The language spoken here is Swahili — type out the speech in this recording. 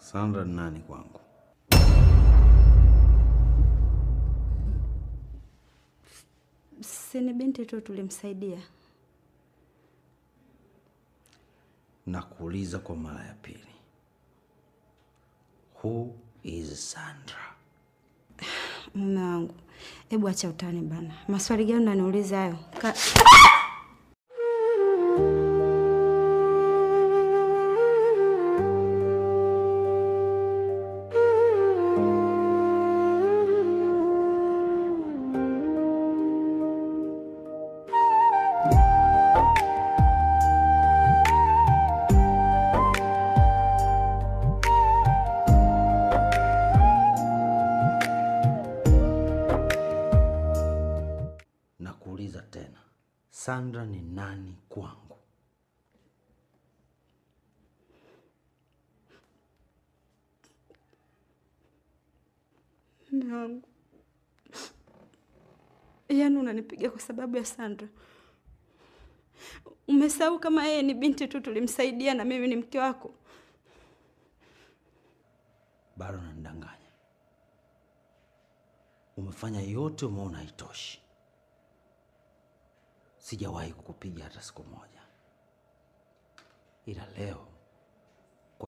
Sandra ni nani kwangu? Si ni binti tu tulimsaidia. Nakuuliza kwa mara ya pili. Who is Sandra? Mume wangu, hebu acha utani bana. Maswali gani unaniuliza hayo? Nakuuliza tena, Sandra ni nani kwangu? Mume wangu, yaani unanipiga kwa sababu ya Sandra? Umesahau kama yeye ni binti tu tulimsaidia na mimi ni mke wako? Bado unanidanganya. Umefanya yote, umeona haitoshi. Sijawahi kukupiga hata siku moja, ila leo